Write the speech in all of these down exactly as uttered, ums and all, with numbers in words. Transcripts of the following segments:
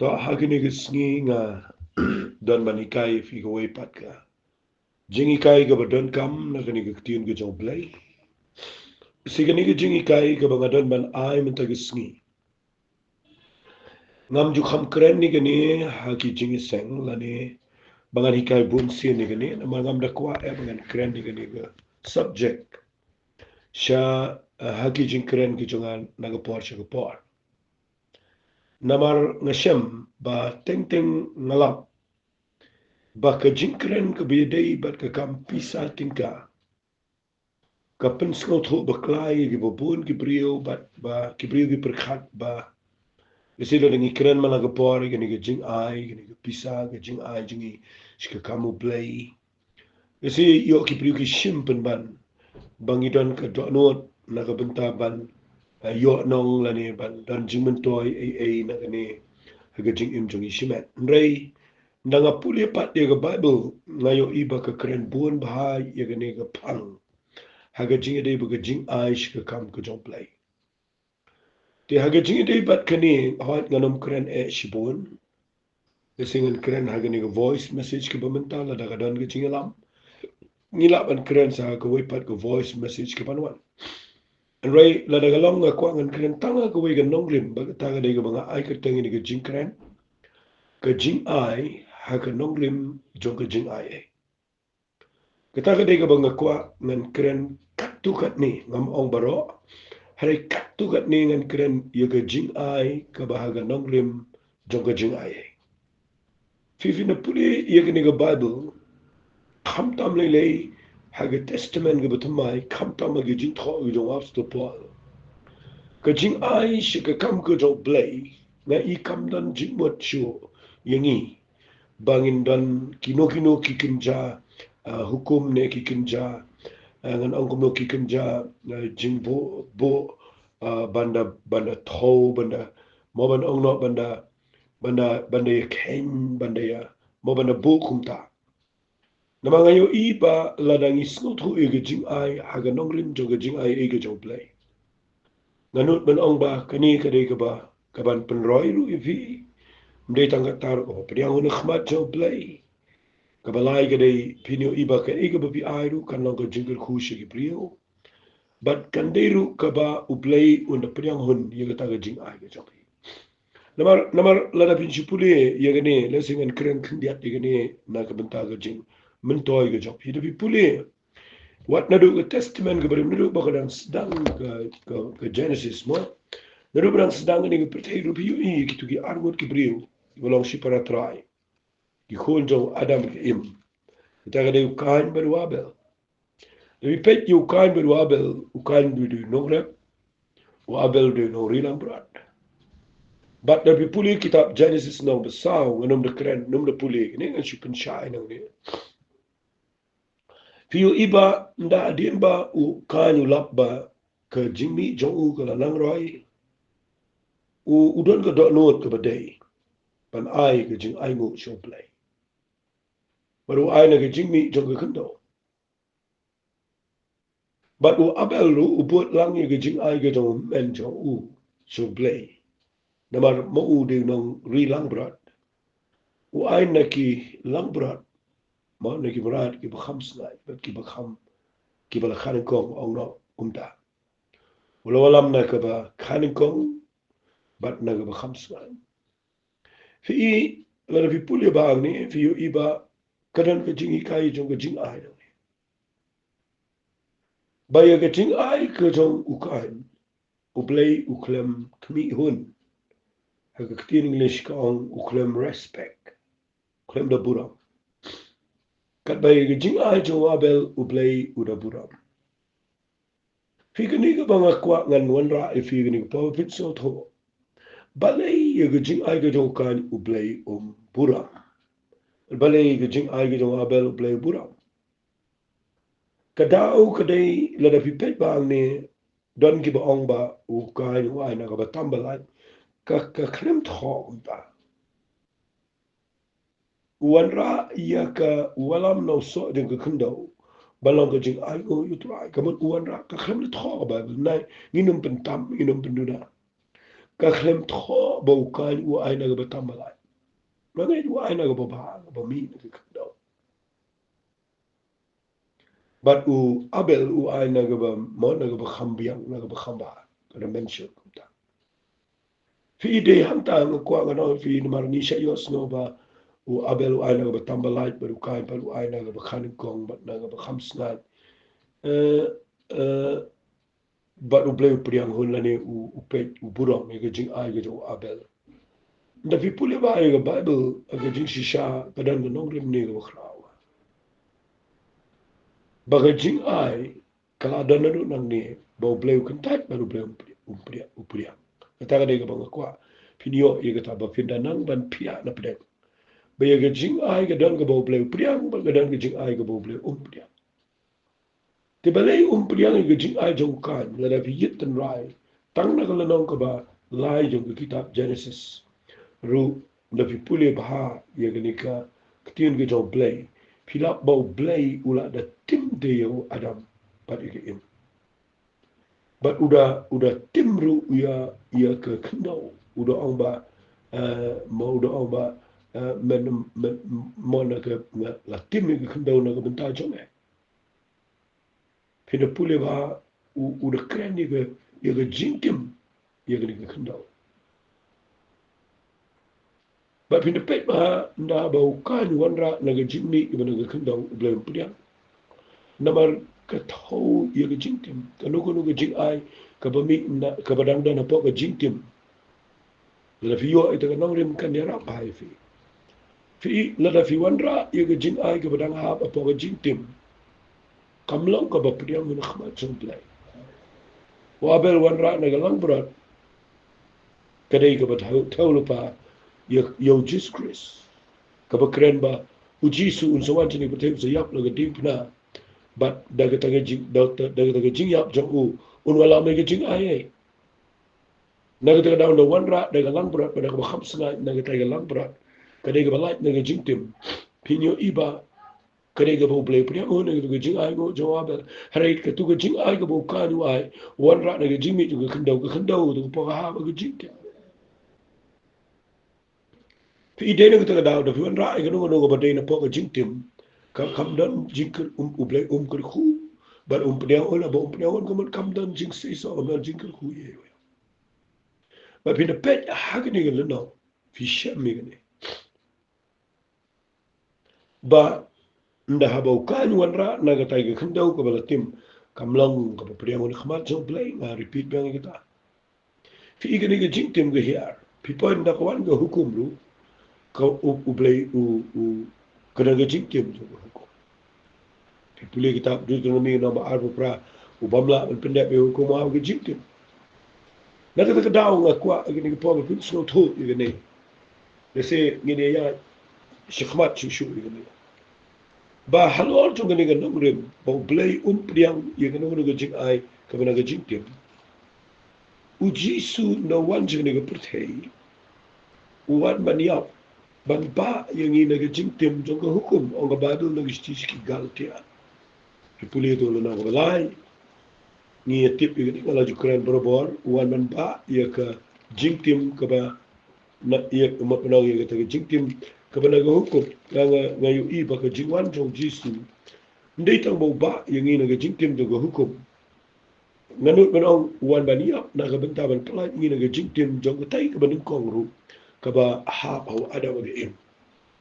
Ha kane ka sngi nga don ban hikai ïa phi kawei pat ka jinghikai kaba donkam na kane ka ktien ka jong U Blei. Shi kane ka jinghikai kaba nga don ban ai mynta ka sngi, ngam ju kham kren ïa kane ha ki jingïaseng lane ba ngan hikai bun sien ïa kane, namar ngam da kwah eh ba ngan kren ïa kane ka subject sha, eh, ha ki jingkren ki jong nga na ka por sha ka por. Namar nga shem ba teng teng nga lap ba ka jingkren kaba ïadei bad ka kam pisa tyngka ka pynsngewthuh bakla ïa kiba bun ki briew bad ba ki briew ki pyrkhat ba, lehse lada ngi kren man la ka por ïa kane ka jingai, kane ka pisa, ka jingai jong ngi sha ka kam U Blei, lehse ïoh ki briew ki shim pynban ba ngi don ka dohnud na ka bynta ban, eh, ïoh nong lane ban don jingmyntoi ei ei na kane ha ka jingim jong ngi shimet. Hynrei ynda nga pule pat ïa ka Baibl, nga ïohi ba ka kren bun bha ïa kane ka phang ha ka jingïadei bad ka jingai sha ka kam ka jong U Blei. Te ha ka jingïadei bad kane, hooid, ngan ym kren eh shibun. Lehse ngan kren ha kane ka voice message kaba mynta, lada ka don ka jingïalam, ngi lah ban kren sa ha kawei pat ka voice message kaban wan. Hynrei lada ka long, nga kwah ngan kren tang ha kawei ka nongrim, bad kata ka dei kaba nga ai kyrteng ïa kane ka jingkren, ka jingai ha ka nongrim jong ka jingai. Kata ka dei kaba nga kwah ngan kren katto katne, ngam ong baroh, hynrei katto katne ngan kren ïa ka jingai kaba ha ka nongrim jong ka jingai. Phi, phin da pule ïa kane ka Baibl, khamtam lei lei ha ka Testament kaba thymmai, khamtam ha ka Jingthoh ka jong u Apostol Paul, ka jingai sha ka kam ka jong U Blei, nga i kam don jingmut shuh ïa ngi ba ngin don kino kino ki kynja, ah, hukum ne ki kynja, ah, ngan ong kumno, ki kynja, ah, jingbuh, buh, ah, ban da, ban da thew, ban da, mo ban ong noh, ban da, ban da, ban da ïa kheiñ, ban da ïa, mo ban da buh kumta. Namar nga ïohi ba lada ngi sngewthuh ïa ka jingai ha ka nongrim jong ka jingai ei ka jong U Blei, nga nud ban ong ba kane ka dei kaba, kaban pynroi ruh ïa phi. Ym dei tang kata ruh, kaba pdiang hun ha khmat jong U Blei. Kaba lai ka dei, phin ïohi ba kaei kaba phi ai ruh kan long ka jingkyrkhu sha ki briew. Bad kan dei ruh kaba U Blei un da pdiang hun ïa kata ka jingai ka jong phi. Namar, namar lada phin shu pule ïa kane, lehse ngan kren khyndiat ïa kane na ka bynta ka jingmyntoi ka jong phi. Da phi pule wat naduh ka Testament kaba rim, naduh ba ka dang sdang ka, ka, ka Genesis mo, naduh ba dang sdang kane ka pyrthei ruh, phi ïohi kito ki arngut ki briew kiba long shipara trai, ki khun jong u Adam ka Im. Kata ka dei u Kain bad u Abel. Da phi peit ïa u Kain bad u Abel, u Kain u dei u nongrep, u Abel u dei u nongri langbrot. Bad da phi pule kitab Genesis lynnong ba saw, ngan ym da kren, ym da pule kane, ngan shu pynshai nangne. Phi ïohi ba ynda hadien ba u Kain u lap ba ka jingmih jong u ka la nang roi, u, u don ka dohnud kaba dei ban ai ka jingainguh sha U Blei. Bad u ai na ka jingmih jong ka khyndew. Bad u Abel ruh u bud lang ïa ka jingai ka jong u hynmen jong u sha U Blei. Namar ma u dei u nongri langbrot, u ai na ki langbrot, ma na ki mrad kiba kham sngain bad kiba kham, kiba la kha nyngkong, ong noh kumta. U la wallam na kaba kha nyngkong bad na kaba kham sngain. Phi i, lada phi pule ba hangne, phi ïohi ba ka don ka jinghikai jong ka jingai hangne. Ba ïa ka jingai ka jong u Kain, U Blei u khlem khmih hun. Ha ka ktien English ka ong u khlem respect, u khlem da burom. Katba ïa ka jingai jong u Abel, U Blei u da burom. Phi, kane kaba nga kwah ngan wanrah ïa phi kane ka por, phin sngewthuh. Balei ïa ka jingai ka jong u Kain U Blei um burom? Balei ïa ka jingai ka jong u Abel U Blei u burom? Ka daw ka dei lada phi peit ba hangne, don kiba ong ba u Kain u ai na kaba tam ba lait, ka, ka khlem thoh kumta. U wanrah ïa ka, u wallam na u soh jong ka khyndew ban long ka jingainguh ïa U Trai. Ka mut u wanrah, ka khlem da thoh ha Baibl. Nai, ngin ym pyntam, ngin ym pynduna. Ka khlem thoh ba u Kain u ai na kaba tam ba lait. Nga ngeit u ai na kaba bha, kaba mih na ka khyndew. Bad u Abel u ai na kaba, mo, na kaba kham biang, na kaba kham bha. Ka da mention kumta. Phi i dei hangta nga kwah ngan ong phi namar ngi shait ïohsngew ba u Abel u ai na kaba tam ba lait, bad u Kain pat u ai na kaba kha nyngkong, bad na kaba kham sngaid. Eh, eh, bad U Blei u pdiang hun lane u, u peit, u burom ïa ka jingai ka jong u Abel. Nda phi pule bha ïa ka Baibl, ïa ka jingshisha, ka don ka nongrim ne kaba khraw. Ba ka jingai, ka la don naduh nangne, ba U Blei u kyntait, bad U Blei um pdiang, um pdiang, um pdiang. Kata ka dei kaba nga kwah phin ïoh ïa kata, ba phin da nang ban phiah na pdeng. Ba ïa ka jingai ka don kaba U Blei u pdiang, bad ka don ka jingai kaba U Blei um pdiang. Te balei um pdiang ïa ka jingai jong u Kain, lada phi ïohi tynrai. Tang na ka lynnong kaba lai jong ka kitab Genesis ruh, lada phi pule bha ïa kane ka ktien ka jong U Blei, phi lap ba U Blei u la da tim de ïa u Adam bad ïa ka Im. Bad u da, u da tim ruh ïa, ïa ka khyndew, u da ong ba, eh, mo u da ong ba, eh, men, men, mo na ka, nga la tim ïa ka khyndew na ka bynta jong me. Phin da pule bha u, u da kren ïa ka, ïa ka jingtim ïa kane ka khyndew. Bad phin da peit bha nda ba u Kain u wanrah na ka jingmih kaba na ka khyndew, U Blei um pdiang. Namar ka thew ïa ka jingtim, kano kano ka jingai kaba mih na, kaba dang don hapoh ka jingtim. Lada phi ïoh ïa kata ka nongrim kan ïarap bha ïa phi. Phi i, lada phi wanrah ïa ka jingai kaba dang hap hapoh ka jingtim, kam long kaba pdiang na khmat jong U Blei. U Abel wanrah na ka langbrot, ka dei kaba thew, thew lypa ïa, ïa U Jisu Khrist. Kaba kren ba U Jisu un sa wan sha kane ka pyrthei, un sa ïap la ka diengphna. Bad da kata ka jing, da, da, da kata ka jingïap jong u, un wallam ïa ka jingai. Na kata ka daw un da wanrah da ka langbrot, bad da kaba kham sngaid na kata ka langbrot, ka dei kaba lait na ka jingtim. Phin ïohi ba ka dei kaba U Blei u pdiang na kata ka jingai jong u Abel. Hynrei kata ka jingai kaba u Kain u ai, wanrah na ka jingmih jong ka khyndew, ka khyndew, kata ka pdeng ka hap ka jingtim. Phi i, dei na kata ka daw, da phi wanrah ïa kano kano kaba dei na pdeng ka jingtim, ka, kam don jingkyrkhu, um, U Blei um kyrkhu, bad um pdiang, lada um pdiang, ka mut kam don jingseisoh, kam don jingkyrkhu ïa u. Bad phin da peit ha kane ka lynnong, phi shem ïa kane. Ba nda haba u Kain u wanrah na kata ka khyndew kaba la tim, kam long kaba pdiang na khmat jong U Blei, nga repeat biang ïa kata. Phi i, kane ka jingtim ka hiar. Phi poi nda ka wan ka hukum ruh, ka U, U Blei u, u, ka don ka jingtim jong ka hukum. Phi pule kitab Deuteronomi lynnong ba arphew phra, u bym lah ban pyndep ïa ka hukum ha ka jingtim. Na kata ka daw nga kwah ïa kane ka por ba phin sngewthuh ïa kane. Lehse ngin ïa shakhmat shuh shuh ïa kane. Ba halor jong kane ka nongrim ba U Blei um pdiang ïa kano kano ka jingai kaba na ka jingtim, U Jisu u wan sha kane ka pyrthei, u wan ban ïap, ban bah ïa ngi na ka jingtim jong ka hukum, ong ka Baibl na ka shithi sha ki Galatia. Phi pule to lynnong kaba lai, ngi ïa tip ïa kane, nga la ju kren barabor, u wan ban bah ïa ka jingtim kaba na, ïa, mut ban ong ïa kata ka jingtim kaba na ka hukum. Nga, nga, nga ïohi ba ka jingwan jong U Jisu ym dei tang ba u bah ïa ngi na ka jingtim jong ka hukum. Nga nud ban ong u wan ban ïap na ka bynta ban pyllait ngi na ka jingtim jong katei kaba nyngkong ruh, kaba hap ha u Adam bad ka Im.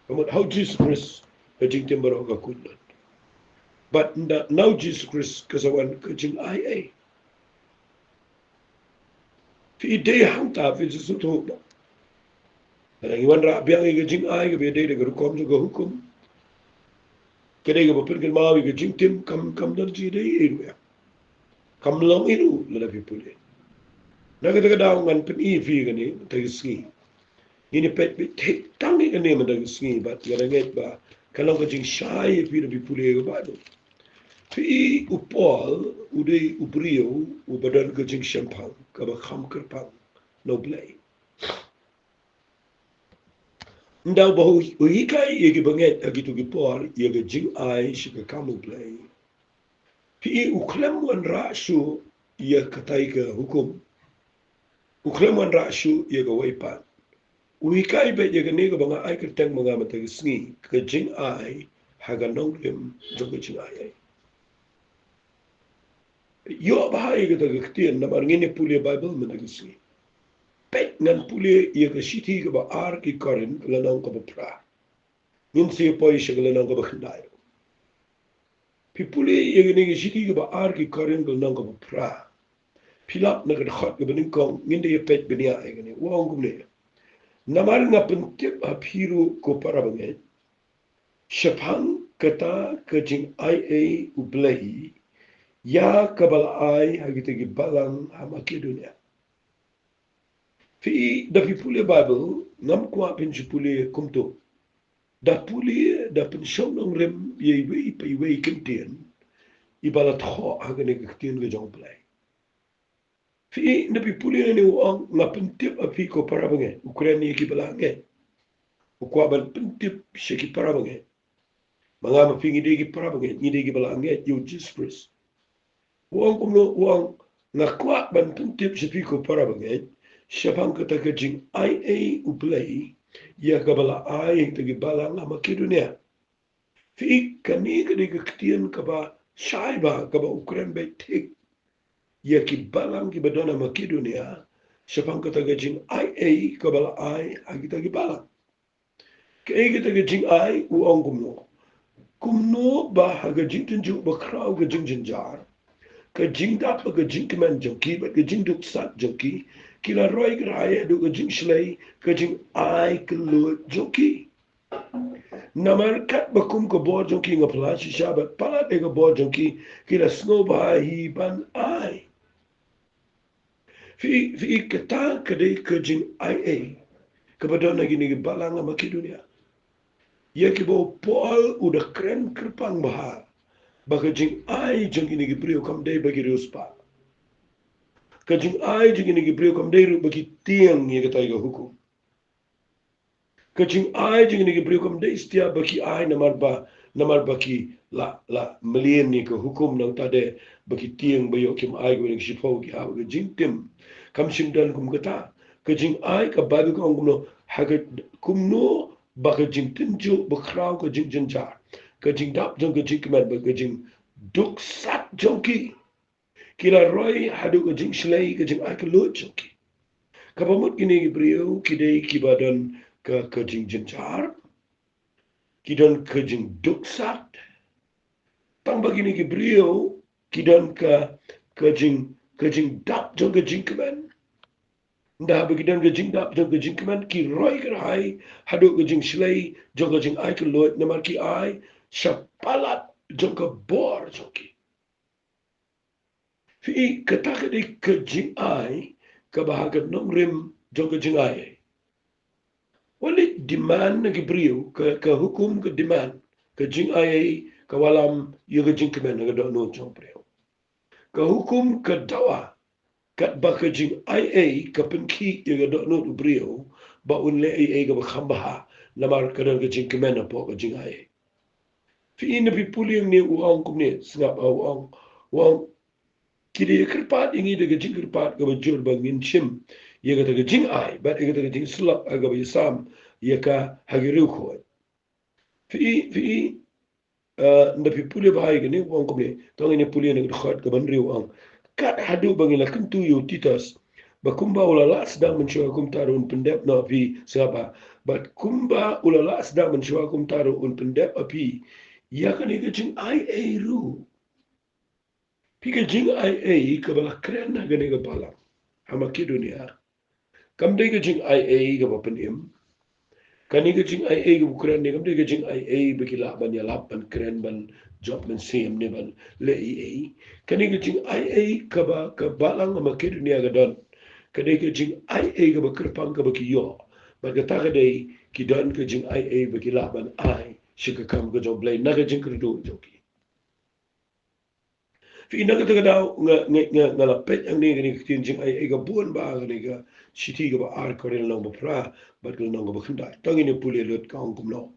Ka mut ha U Jisu Khrist ka jingtim baroh ka kut lut. Bad nda na U Jisu Khrist ka sa wan ka jingai ei. Phi i, dei hangta phin sa sngewthuh ba lada ngi wanrah biang ïa ka jingai kaba ïadei da ka rukom jong ka hukum, ka dei kaba pynkynmaw ïa ka jingtim, kam, kam don jingïadei ei ruh ïa. Kam long ei ruh lada phi pule. Na kata ka daw ngan pyni ïa phi kane mynta ka sngi. Ngin ïa peit beit tang ïa kane mynta ka sngi, bad nga ngeit ba kan long ka jingshai ïa phi lada phi pule ïa ka Baibl. Phi i, u Paul u dei u briew uba don ka jingshemphang kaba kham kyrpang na U Blei. Nda uba u, u hikai ïa kiba ngeit ha kito ki por ïa ka jingai sha ka kam U Blei. Phi i, u khlem wanrah shuh ïa katei ka hukum. U khlem wanrah shuh ïa kawei pat. U hikai beit ïa kane kaba nga ai kyrteng ma nga mynta ka sngi, ka jingai ha ka nongrim jong ka jingai ei. Ïoh bha ïa kata ka ktien namar ngin ïa pule Baibl mynta ka sngi. Peit, ngan pule ïa ka shithi kaba ar ki Korinth, ka lynnong kaba phra. Ngin sa poi sha ka lynnong kaba khyndai. Phi pule ïa kane ka shithi kaba ar ki Korinth, ka lynnong kaba phra. Phi lap na ka dkhot kaba nyngkong, ngin da ïa peit bniah ïa kane. U ong kumne: Namar nga pyntip ha phi ruh, ko para bangeit, shaphang kata ka jingai ei U Blei ïa kaba la ai ha kita ki balang ha Makedonia. Phi i, da phi pule Baibl, ngam kwah phin shu pule kumto. Da pule, da pynshong nongrim ïa iwei pa iwei ki ktien iba la thoh ha kane ka ktien ka jong U Blei. Phi i, da phi pule nangne u ong, nga pyntip ha phi, ko para bangeit. U kren ïa kiba la ngeit. U kwah ban pyntip sha ki para bangeit. Ma nga ma phi ngi dei ki para bangeit, ngi dei kiba la ngeit ïa U Jisu Khrist. U ong kumno? U ong, nga kwah ban pyntip sha phi, ko para bangeit, shaphang kata ka jingai ei U Blei ïa kaba la ai ha kita ki balang ha Makedonia. Phi i, kane ka dei ka ktien kaba shai bha, kaba u kren beit thik ïa ki balang kiba don ha Makedonia, shaphang kata ka jingai ei kaba la ai ha kita ki balang. Kaei kata ka jingai? U ong kumno? Kumno ba ha ka jingtynjuh bakhraw ka jingjynjar, ka jingdap bad ka jingkmen jong ki bad ka jingduk sat jong ki, ki la roi kyrhai haduh ka jingshlei ka jingai kylluid jong ki. Namar katba kum ka bor jong ki nga pynlait shisha bad palat ïa ka bor jong ki, ki la sngewbha hi ban ai. Phi i, phi i, kata ka dei ka jingai ei kaba don ha kine ki balang ha Makedonia, ïa kiba u Paul u da kren kyrpang bha ba ka jingai jong kine ki briew kam dei ba ki riewspah. Ka jingai jong kine ki briew kam dei ruh ba ki tieng ïa kata ka hukum. Ka jingai jong kine ki briew kam dei satia ba ki ai namar ba, namar ba ki la, la mlien ïa ka hukum, nangta de ba ki tieng, ba ïoh kim ai kaba dei ka shiphew, ki hap ha ka jingtim. Kam shym don kum kata. Ka jingai, ka Baibl ka ong kumno? Ha ka, kumno ba ka jingtynjuh bakhraw ka jingjynjar, ka jingdap jong ka jingkmen bad ka jingduk sat jong ki, ki la roi haduh ka jingshlei ka jingai kylluid jong ki. Kaba mut kine ki briew ki dei kiba don ka, ka jingjynjar, ki don ka jingduk sat. Tang ba kine ki briew ki don ka, ka jing, ka jingdap jong ka jingkmen. Ynda ba ki don ka jingdap jong ka jingkmen, ki roi kyrhai haduh ka jingshlei jong ka jingai kylluid namar ki ai shapalat jong ka bor jong ki. Phi i, kata ka dei ka jingai kaba ha ka nongrim jong ka jingai ei. Wat leit demand na ki briew, ka, ka hukum ka demand, ka jingai ei ka wallam ïa ka jingkmen ha ka dohnud jong briew. Ka hukum ka dawa katba ka jingai ei ka pynkhih ïa ka dohnud u briew ba un leh ei ei kaba kham bha, namar ka don ka jingkmen hapoh ka jingai ei. Phi i, na phi pule ïa une u ong kumne, sngap ha u ong, u ong, ki dei kyrpad ïa ngi da ka jingkyrpad kaba jur ba ngin shim ïa kata ka jingai bad ïa kata ka jingsyllok ha kaba ïasam ïa ka ha ki riewkhuid. Phi i, phi i, eh, na phi pule bha ïa kane, u ong kumne, to ngin ïa pule na ka dkhot kaba hynriew, u ong, kat haduh ba ngi la kyntu ïa u Titus ba kumba u la lah sdang mynshuwa kumta ruh un pyndep noh ha phi, sngap bha, bad kumba u la lah sdang mynshuwa kumta ruh un pyndep ha phi ïa kane ka jingai ei ruh. Phi, ka jingai ei kaba la kren ha kane ka balang ha Makedonia kam dei ka jingai ei kaba pynim. Kane ka jingai ei kaba u kren ne kam dei ka jingai ei ba ki lah ban ïalap, ban kren, ban jop mynsiem ne ban leh ei ei. Kane ka jingai ei kaba ka balang ha Makedonia ka don, ka dei ka jingai ei kaba kyrpang kaba ki ïoh. Bad kata ka dei, ki don ka jingai ei ba ki lah ban ai sha ka kam ka jong U Blei na ka jingkyrduh jong ki. Phi, na kata ka daw nga, nga, nga, nga la peit hangne kane ka ktien jingai ei ka bun bha ha kane ka shithi kaba ar Korinth lynnong ba phra bad ka lynnong kaba khyndai. To ngin ïa pule lut, ka ong kumno.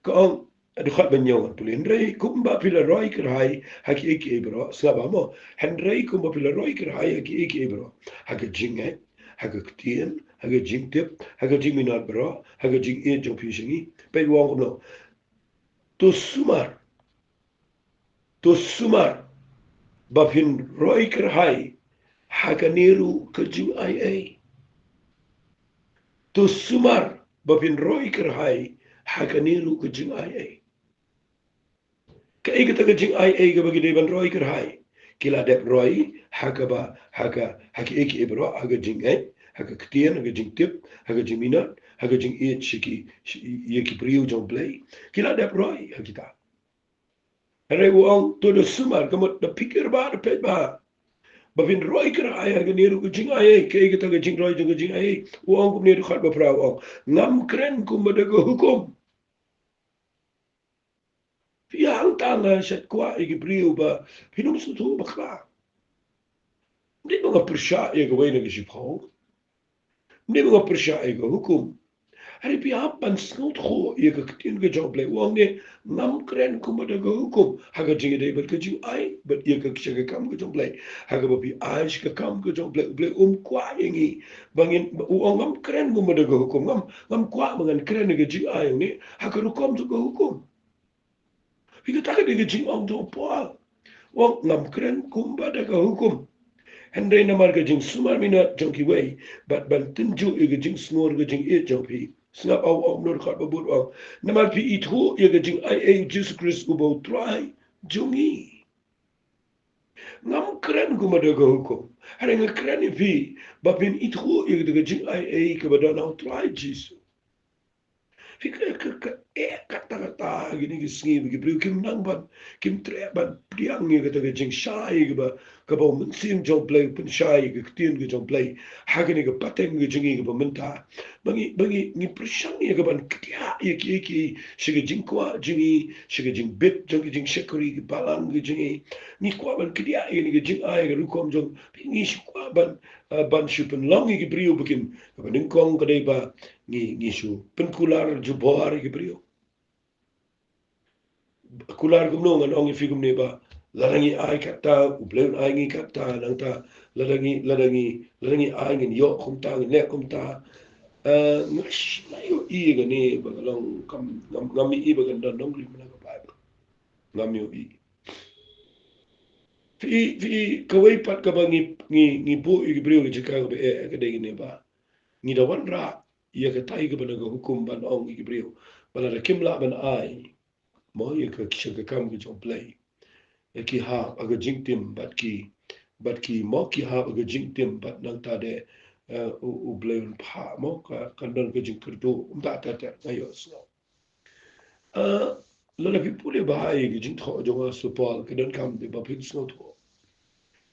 Ka ong, dkhot ba hynñiew ngan pule: Hynrei kumba phi la roi kyrhai ha kiei kiei baroh, sngap bha mo. Hynrei kumba phi la roi kyrhai ha kiei kiei baroh, ha ka jingngeit, ha ka ktien, ha ka jingtip, ha ka jingminot baroh, ha ka jingïeit jong phi sha ngi. Peit u ong kumno. To sumar. To sumar ba phin roi kyrhai ha kane ruh ka jingaiei. To sumar ba phin roi kyrhai ha kane ruh ka jingaiei. Kaei kata ka jingaiei kaba ki dei ban roi kyrhai? Ki la dep roi ha kaba, ha ka, ha kiei kiei baroh, ha ka jingngeit, ha ka ktien, ha ka jingtip, ha ka jingminot, ha ka jingïeit sha ki, sha, ïa ki briew jong U Blei. Ki la dep roi ha kita. Hynrei u ong to da sumar, ka mut da pyrkhat bha, da peit bha ba phin roi kyrhai ha kane ruh ka jingaiei. Kaei kata ka jingroi jong ka jingaiei? U ong kumne, dkhot ba phra u ong, ngam kren kumba da ka hukum. Phi ïa hangta nga shait kwah ïa ki briew ba phin ym sngewthuh bakla. Ym dei ba nga pyrshah ïa kawei na ka shiphew. Ym dei ba nga pyrshah ïa ka hukum. Hynrei phi hap ban sngewthuh ïa ka ktien ka jong U Blei. U ong ne, ngam kren kumba da ka hukum. Ha ka jingïadei bad ka jingai, bad ïa ka, sha ka kam ka jong U Blei. Ha kaba phi ai sha ka kam ka jong U Blei, U Blei um kwah ïa ngi ba ngin, u ong ngam kren kumba da ka hukum. Ngam, ngam kwah ba ngan kren ïa ka jingai, u ong ne, ha ka rukom jong ka hukum. Phi, kata ka dei ka jingong jong u Paul. U ong ngam kren kumba da ka hukum. Hynrei namar ka jingsumar minot jong kiwei, bad ban tynjuh ïa ka jingsngur ka jingïeit jong phi. Sngap, u ong kumno, dkhot ba bud u ong, namar phi ithuh ïa ka jingaiei U Jisu Khrist uba U Trai jong ngi. Ngam kren kumba da ka hukum. Hynrei nga kren ïa phi ba phin ithuh ïa kata ka jingaiei kaba don ha U Trai Jisu. Phi, ka, ka, ka, eh, katta katta ha kine ki sngi ba ki briew kim nang ban, kim treh ban pdiang ïa kata ka jingshai kaba, kaba U Mynsiem jong U Blei u pynshai, ïa ka ktien ka jong U Blei ha kane ka pateng ka jong ngi kaba mynta. Ba ngi, ba ngi, ngi pyrshang ïa ka ban kdiah ïa kiei kiei sha ka jingkwah jong ngi, sha ka jingbit jong ka jingshakri ka balang ka jong ngi. Ngi kwah ban kdiah ïa kane ka jingai, ka rukom jong, ngi shu kwah ban, ah, ban shu pynlong ïa ki briew ba kin, kaba nyngkong ka dei ba ngi, ngi shu pynkular jubor ïa ki briew. Kular kumno? Ngan ong ïa phi kumne ba lada ngi ai katta, U Blei un ai ngi katta, nangta lada ngi, lada ngi, lada ngi ai ngin ïoh kumta, ngin leh kumta. Eh, nga shu ïohi ïa kane ba ka long kam, ngam, ngam ïohi ba kan don nongrim na ka Baibl. Ngam ïohi. Phi, phi, kawei pat kaba ngi, ngi, ngi buh ïa ki briew ka jaka kaba eh, ka dei kane ba ngi da wanrah ïa katai kaba na ka hukum ban ong ïa ki briew ba lada kim lah ban ai, mo, ïa ka, sha ka kam ka jong U Blei, ïa ki hap ha ka jingtim bad ki, bad ki, mo, ki hap ha ka jingtim bad nangta de, eh, U, U Blei un phah, mo, ka, kan don ka jingkyrduh. Kumta te, te nga ïohsngew. Ah, lada phi pule bha ïa ka jingthoh jong u Apostol Paul, ka donkam de ba phin sngewthuh.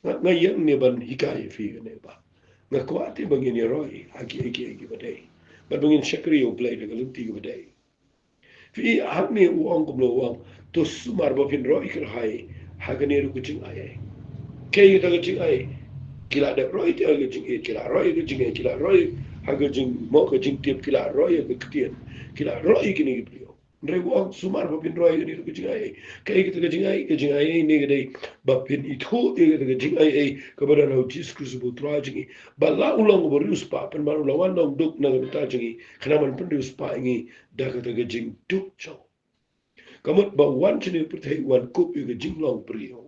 Nga, nga ïeng ne ban hikai ïa phi kane ba nga kwah te ba ngin ïaroi ha kiei kiei kiba dei, bad ba ngin shakri ïa U Blei da ka lynti kaba dei. Phi, hangne u ong kumno, u ong, to sumar ba phin roi kyrhai ha kane ruh ka jingaiei. Kaei kata ka jingaiei? Ki la dep roi te ha ka jingïeit, ki la roi ha ka jingïeit, ki la roi ha ka jing, mo, ka jingtip, ki la roi ha ka ktien, ki la roi ha kine ki briew. Hynrei u ong sumar ba phin roi ha kane ruh ka jingaiei. Kaei kata ka jingaiei? Ka jingaiei ne ka dei ba phin ithuh ïa kata ka jingaiei kaba don ha U Jisu Khrist uba U Trai jong ngi, ba la u long uba riewspah, pynban u la wan long duk na ka bynta jong ngi, khnang ban pynriewspah ïa ngi da kata ka jingduk jong u. Ka mut ba u wan shane ha pyrthei, u wan kup ïa ka jinglong briew,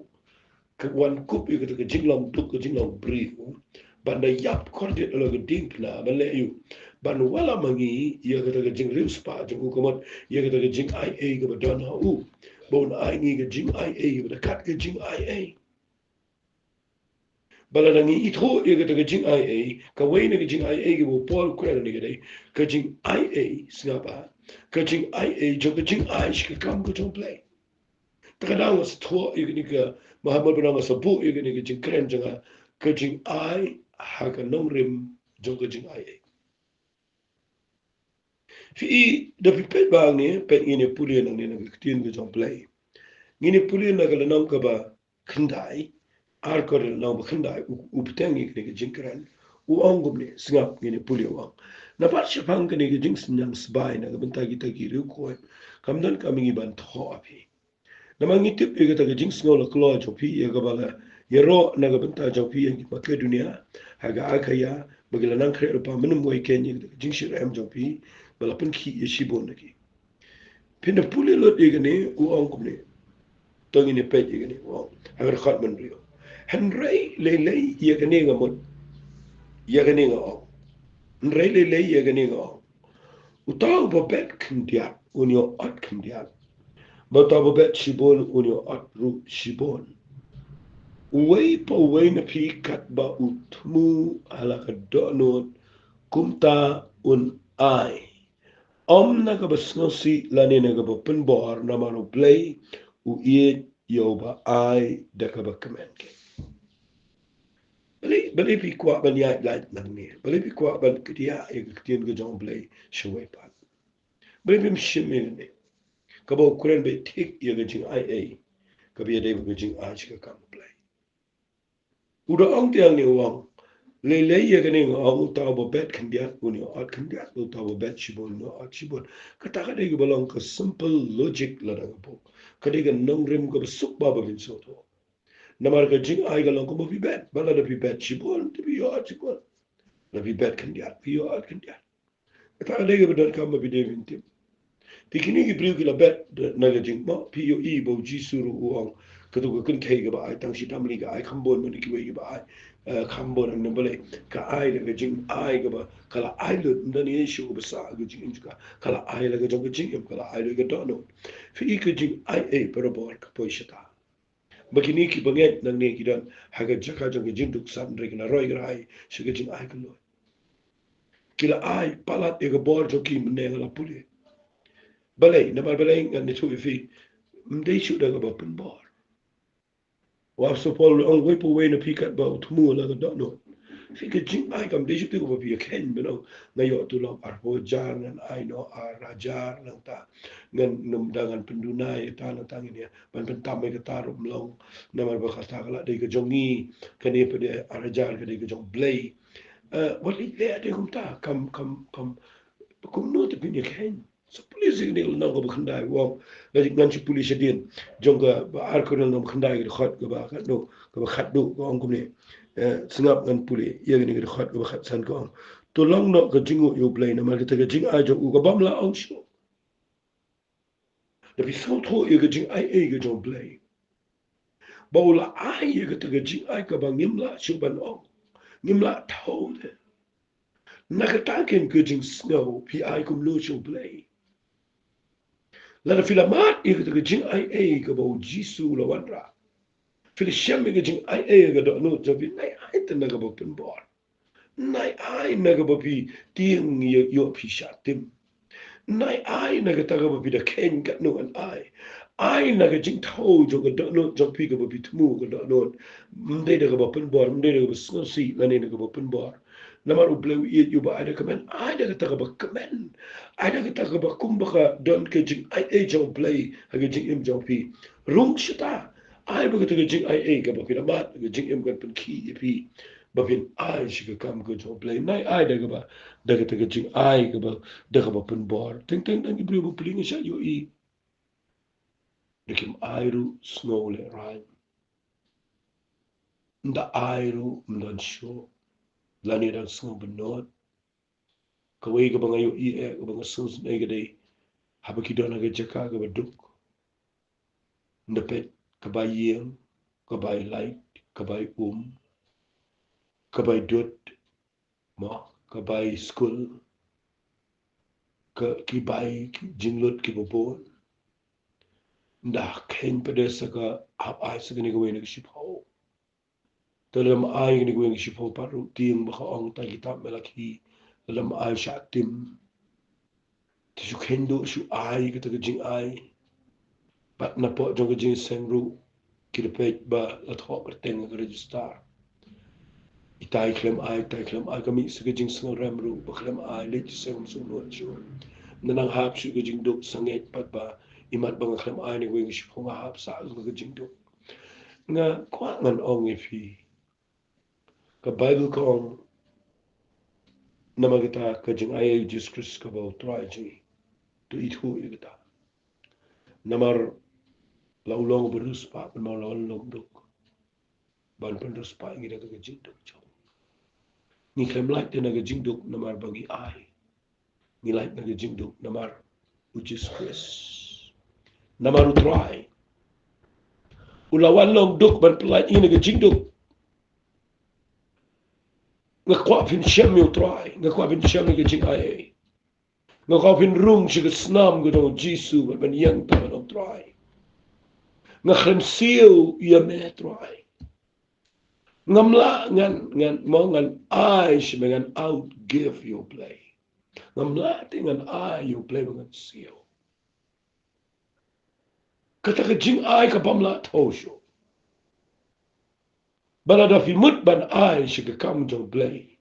ka wan kup ïa kata ka jinglong duk, ka jinglong briew, ban da ïap kordit ïa la ka diengphna, ban leh aïu? Ban wallam ma ngi ïa kata ka jingriewspah jong u, ka mut ïa kata ka jingaiei kaba don ha u, ba un ai ngi ka jingaiei kaba da kat ka jingaiei. Ba lada ngi ithuh ïa kata ka jingaiei, kawei na ka jingaiei kaba u Paul u kren ne ka dei ka jingaiei, sngap bha, ka jingaiei jong ka jingai sha ka kam ka jong U Blei. Te ka dang nga sa thoh ïa kane ka, maham ba dang nga sa buh ïa kane ka jingkren jong nga, ka jingai ha ka nongrim jong ka jingaiei. Phi, da phi peit bha hangne, peit, ngin ïa pule nangne na ka ktien ka jong U Blei. Ngin ïa pule na ka lynnong kaba khyndai, Ar Korinth lynnong ba khyndai, u, u bteng ïa kane ka jingkren. U ong kumne, sngap, ngin ïa pule, u ong: Naba shaphang kane ka jingsneng sbai na ka bynta kita ki riewkhuid khuid, kam donkam ïa ngi ban thoh ha phi. Namar ngi tip ïa kata ka jingsngew la kloi jong phi, ïa kaba la ïaroh na ka bynta jong phi ha Makedonia, ha ka Akhaia, Ba ki la nang khreh lypa mynnym wei khein ïa ka jingshitrhem jong phi, ba la pynkhih ïa shibun na ki. Phin da pule lut ïa kane, u ong kumne. To ngin ïa peit ïa kane, u ong. Ha ka dkhot mynriew. Hynrei lei lei ïa kane nga mut. Ïa kane nga ong. Hynrei lei lei ïa kane nga ong. Uta uba bet khyndiat un ïoh ot khyndiat. Bad uta uba bet shibun un ïoh ot ruh shibun. Uwei pa uwei na phi katba u thmu ha la ka dohnud kumta un ai. Ym na kaba sngewsih lane na kaba pynbor, namar U Blei u ïeit ïa uba ai da kaba kmen. Balei, balei phi kwah ban ïaid lait nangne? Balei phi kwah ban kdiah ïa ka ktien ka jong U Blei shawei pat? Balei phim shim ïa kane? Kaba u kren beit thik ïa ka jingai ei, kaba ïadei bad ka jingai sha ka kam U Blei. U da ong te hangne u ong. Lei lei ïa kane nga ong, uta uba bet khyndiat un ïoh ot khyndiat, uta uba bet shibun un ïoh ot shibun. Kata ka dei kaba long ka simple logic lada nga buh. Ka dei ka nongrim kaba suk bha ba phin sngewthuh. Namar ka jingai ka long kumba phi bet, ba lada phi bet shibun, te phi ïoh ot shibun. Lada phi bet khyndiat, phi ïoh ot khyndiat. Kata ka dei kaba donkam ba phi dei ban tip. Te kine ki briew ki la bet na ka jing, mo, phi ïohi ba U Jisu ruh u ong, kato ka kynthei kaba ai tang shitam lei ka ai kham bun, mane kiwei kiba ai, eh, kham bun, namar balei, ka ai da ka jingai kaba ka la ai lut, ym don ei ei shuh kaba sah ha ka jingim jong ka, ka la ai la ka jong ka jingim, ka la ai lut ka dohnud. Phi i ka jingai ei, parabor, ka poi shata. Ba kine kiba ngeit nangne ki don ha ka jaka jong ka jingduk, hynrei ki la roi kyrhai sha ka jingai ka loi. Ki la ai palat ïa ka bor jong ki mynne nga la pule. Balei, namar balei ngan ïathuh ïa phi, ym dei shuh da kaba pynbor. U Apostol Paul u ong, uwei pa uwei na phi katba u thmu ha la ka dohnud. Phi, ka jingai kam dei shuh te kaba phi ïa kheiñ ban ong, nga ïoh tulop arphew hajar ngan ai noh ar hajar nangta. Ngan nym da ngan pynduna ïa kata nangta, ngin ïa ban pyntam ïa kata ruh ym long. Namar ba kata ka la dei ka jong ngi, kane pat de ar hajar ka dei ka jong U Blei. Eh, wat leh leh de kumta, kam, kam, kam, kumno te phin ïa kheiñ? Sa pule sha kane ka lynnong kaba khyndai, u ong, ngan shu pule shadien. Jong kaba ar Korinth lynnong khyndai ka dkhot kaba khatduh, kaba khatduh ka ong kumne. Eh, sngap ngan pule ïa kane ka dkhot kaba khatsan ka ong. To long noh ka jingnguh ïa U Blei namar kata ka jingai jong u kaba ym la ong shuh. Da phi sngewthuh ïa ka jingai ei ka jong U Blei. Ba u la ai ïa kata ka jingai kaba ngim lah shuh ban ong. Ngim lah thew de. Na kata keiñ ka jingsngew phi ai kumno sha U Blei. Lada phi la mad ïa kata ka jingai ei kaba U Jisu u la wanrah. Phi la shem ïa ka jingai ei ka dohnud jong phi, nai ai te na kaba pynbor. Nai ai na kaba phi tieng ïa, ïoh phi shah tim. Nai ai na kata kaba phi da kheiñ katno ngan ai. Ai na ka jingthew jong ka dohnud jong phi kaba phi thmu ka dohnud. Ym dei da kaba pynbor, ym dei da kaba sngewsih, lane na kaba pynbor. Namar U Blei u ïeit ïa uba ai da kmen, ai da kata kaba kmen. Ai da kata kaba kumba ka don ka jingai ei jong U Blei ha ka jingim jong phi. Rung shata, ai ba kata ka jingai ei kaba phi la mad, ka jingim kan pynkhih ïa phi. Ba phin ai sha ka kam ka jong U Blei. Nai ai da kaba, da kata ka jingai kaba, da kaba pynbor. Teng teng don ki briew ba pule nga shah ïohi. Da kim ai ruh sngew lehraiñ. Ynda ai ruh ym don shuh. Lane dang sngew bynnud. Kawei kaba nga ïohi eh, kaba nga sngewsynei ka dei, haba ki don ha ka jaka kaba duk. Ynda peit, ka bai ïing, ka bai light, ka bai um, ka bai dud, mo, ka bai skul, ka, ki bai, ki jinglut kiba bun. Ynda kheiñ pat de sa ka hap ai sa kane kawei na ka shiphew. Te lada ym ai kane kawei na ka shiphew pat ruh, tieng ba ka ong ha kitab Malakhi, lada ym ai shah tim. Te shu kheiñ duh, shu ai kata ka jingai. Bad napoh jong ka jingïaseng ruh, ki da peit ba la thoh kyrteng ha ka register. Itai khlem ai, itai khlem ai, ka mih sa ka jingsngew rem ruh ba khlem ai, leit seng ym sngewnud shuh. Ynda nang hap shuh ka jingduk, sangeh pat ba imat ba nga khlem ai na kawei na ka shiphew, nga hap sah ka jingduk. Nga kwah ngan ong ïa phi. Ka Baibl ka ong, namar kata ka jingai ïa U Jisu Khrist kaba U Trai jong ngi. To ithuh ïa kata. Namar la u long uba riewspah, namar la u long duk. Ban pynriewspah ïa ngi da ka jingduk jong u. Ngi khlem lait te na ka jingduk namar ba ngi ai. Ngi lait na ka jingduk namar u Jisu Khrist. Namar u Trai u la wan long duk ban pynlait ïa ngi na ka jingduk. Nga kwah phin shem ïa u Trai, nga kwah phin shem ïa ka jingaiei. Nga kwah phin rung sha ka snam ka jong u Jisu ban ban ïeng tam ban ong Trai. Nga khlem siew ïa me Trai. Ngam lah ngan, ngan, mo ngan ai sha me, ngan outgive ïa u Blei. Ngam lah te ngan ai ïa u Blei ba ngan siew. Kata ka jingai ka bym lah thew shuh. Ba lada phi mut ban ai sha ka kam jong u Blei,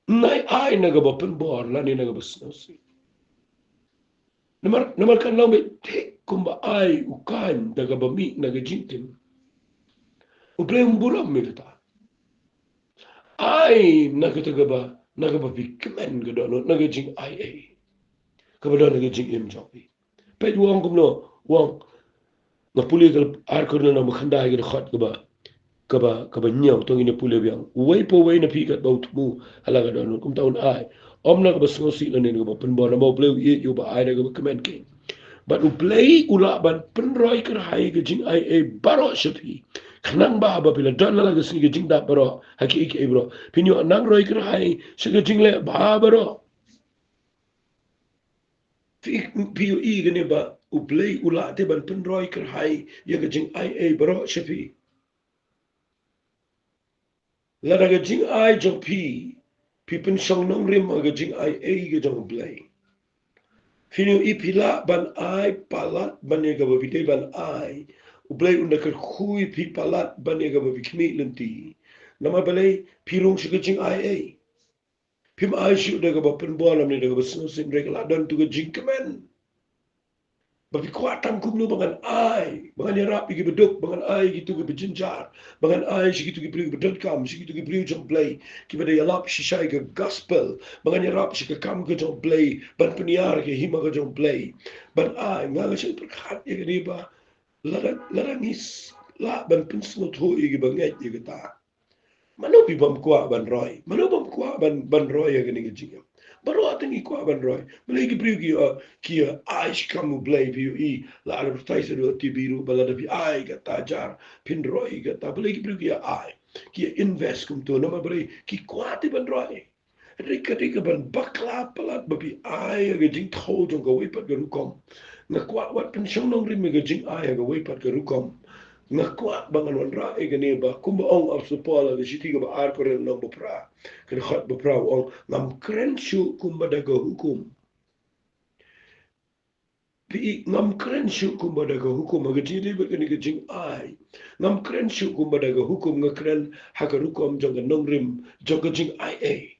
nai ai na kaba pynbor lane na kaba sngewsih. Namar, namar kan long beit thik kumba ai u Kain da kaba mih na ka jingtim. U Blei um burom ïa kata. Ai na kata kaba, na kaba phi kmen ka dohnud, na ka jingaiei kaba don ha ka jingim jong phi. Peit u ong kumno, u ong, nga pule ka ar Korinth lynnong ba khyndai ka dkhot kaba, kaba, kaba hynñiew, to ngin ïa pule biang. Uwei pa uwei na phi katba u thmu ha la ka dohnud, kumta un ai. Ym na kaba sngewsih lane na kaba pynbor, namar u Blei u ïeit ïa uba ai da kaba kmen kein. Bad u Blei u lah ban pynroi kyrhai ka jingaiei baroh sha phi, khnang ba haba phi la don ha la ka sngi ka jingdap baroh, ha kiei kiei baroh, phin ïoh nang roi kyrhai sha ka jingleh ba baroh. Phi, phi ïohi kane ba u Blei u lah te ban pynroi kyrhai ïa ka jingaiei baroh sha phi. Lada ka jingai jong phi, phi pynshong nongrim ha ka jingaiei ka jong u Blei, phin ïohi phi lah ban ai palat ban ïa kaba phi dei ban ai. U Blei un da kyrkhu ïa phi palat ban ïa kaba phi khmih lynti. Namar balei? Phi rung sha ka jingaiei. Phim ai shuh da kaba pynbor lane da kaba sngewsih, hynrei ka la don tu ka jingkmen. Ba phi kwah tang kumno ba ngan ai, ba ngan ïarap ïa kiba duk, ba ngan ai ïa kitu kiba jynjar, ba ngan ai sha kitu ki briew kiba donkam, sha kitu ki briew jong u Blei kiba da ïalap shisha ïa ka gospel, ba ngan ïarap sha ka kam ka jong u Blei, ban pynïar ïa ka hima ka jong u Blei. Ban ai, nga nga shait pyrkhat ïa kane ba lada, lada ngi s-, lah ban pynsngewthuh ïa kiba ngeit ïa kata. Mano phi bym kwah ban roi? Mano bym kwah ban, ban roi ha kane ka jingim? Baroh te ngi kwah ban roi. Balei ki briew ki, uh, ki, uh, ai shi kam u Blei, phi ïohi, la advertise ha U T V ruh ba lada phi ai kata hajar, phin roi kata. Balei ki briew ki ai, ki invest kumto? Namar balei? Ki kwah te ban roi. Hynrei ka dei kaban bakla palat ba phi ai ha ka jingthew jong kawei pat ka rukom. Nga kwah wat pynshong nongrim ha ka jingai ha kawei pat ka rukom. Nga kwah ba ngan wanrah ïa kane ba kumba ong u Apostol Paul ha ka shithi kaba ar Korinth lynnong ba phra, ka dkhot ba phra, u ong, ngam kren shuh kumba da ka hukum. Phi, ngam kren shuh kumba da ka hukum, ha ka jingïadei bad kane ka jingai. Ngam kren shuh kumba da ka hukum, nga kren ha ka rukom jong ka nongrim jong ka jingaiei.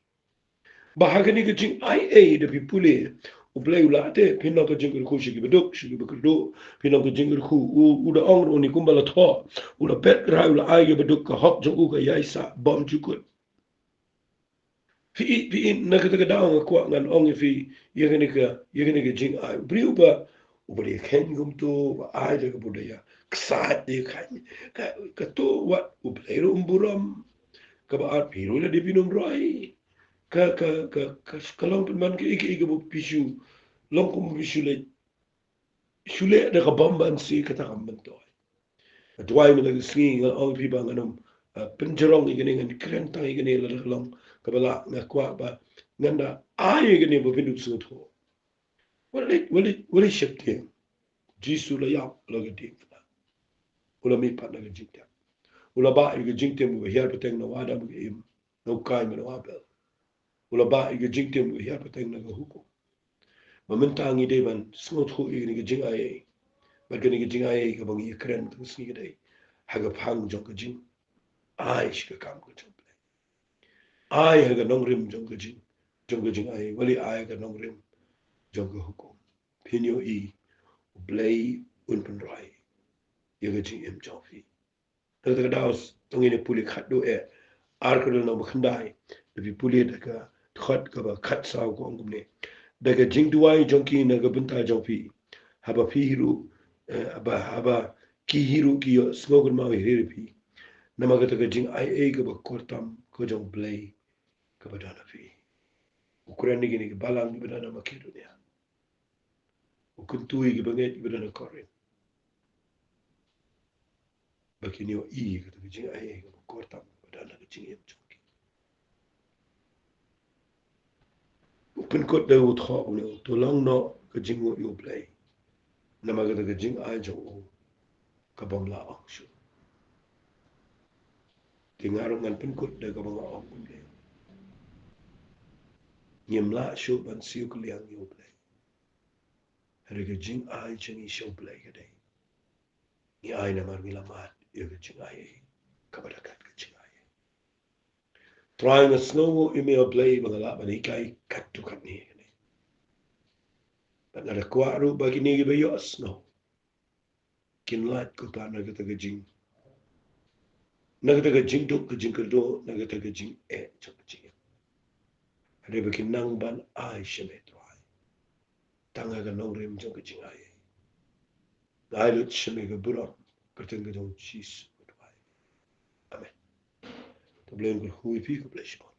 Ba ha kane ka jingaiei da phi pule, u Blei u lah te phin long ka jingkyrkhu sha kiba duk, sha kiba kyrduh, phin long ka jingkyrkhu. U, u da ong ruh une kumba la thoh, u la bet rai, u la ai kiba duk ka hok jong u ka ïaisah bymjukut. Phi i, phi i, na kata ka daw nga kwah ngan ong ïa phi ïa kane ka, ïa kane ka jingai. U briew uba, uba dei kheiñ kumto, uba ai da kaba u da ïa ksaid da ïa kheiñ, ka, kato wat u Blei ruh um burom. Kaba ar, phi ruh la dei phin ym roi. Ka, ka, ka, ka, ka long pynban kaei kaei kaba phi shu long kum phi shu leh, shu leh da ka bym banse, kata kam myntoi. Duwai mynta ka sngi nga ong ïa phi ba ngan ym, uh, pynjrong ïa kane, ngan kren tang ïa kane lada ka long kaba lah, nga kwah ba ngan da ai ïa kane ba phin dup sngewthuh. Wat leit, wat leit, wat leit sheptieng. Jisu la ïap la ka dieng. U la mihpat na ka jingtep. U la bah ïa ka jingtim kaba hiar pateng na u Adam ka Im, na u Kain bad na u Abel. U la bah ïa ka jingtim kaba hiar pateng na ka hukum. Ba mynta ngi dei ban sngewthuh ïa kane ka jingaiei. Bad kane ka jingaiei kaba ngi ïakren tang sngi ka dei ha ka phang jong ka jingai sha ka kam ka jong u Blei. Ai ha ka nongrim jong ka jing, jong ka jingaiei. Wat leit ai ha ka nongrim jong ka hukum. Phin ïohi u Blei un pynroi ïa ka jingim jong phi. Na kata ka daw, to ngin ïa pule khatduh eh, ar Korinth lynnong ba khyndai, da phi pule da ka dkhot kaba khatsaw ka ong kumne. Da ka jingduwai jong ki na ka bynta jong phi, haba phi hi ruh, eh, haba, haba ki hi ruh ki ïohsngew kynmaw hi ïa phi. Namar kata ka jingaiei kaba kor tam ko jong U Blei kaba don ha phi. U kren ïa kine ki balang kiba don ha Makedonia. U kyntu ïa ki bangeit kiba don ha Korinth ba kin ïohi ïa kata ka jingai kaba kordor tam kaba don ha ka jingim jong ki. U pynkut da u thoh u ne, to long noh ka jingnguh ïa U Blei. Namar kata ka jingai jong u ka bym lah ong shuh. Te nga ruh ngan pynkut da kaba nga ong kumne. Ngim lah shuh ban siew kylliang ïa U Blei. Hynrei ka jingai jong ngi sha U Blei ka dei, ngi ai namar ngi la mad ïa ka jingai kaba da kat ka jingai. Trai, nga sngewnguh ïa me, A Blei, ba nga lah ban hikai katto katne kane. Bad nga da kwah ruh ba kine kiba ïohsngew kin lait, ko Pa, na kata ka jing, na kata ka jingduk, ka jingkyrduh, na kata ka jingeh jong ka jingim. Hynrei ba kin nang ban ai sha me, Trai, tang ha ka nongrim jong ka jingai. Nga ai lut sha me ka burom, kyrteng ka jong U Jisu nga duwai. Amen. To U Blei un kyrkhu ïa phi, khublei shibun.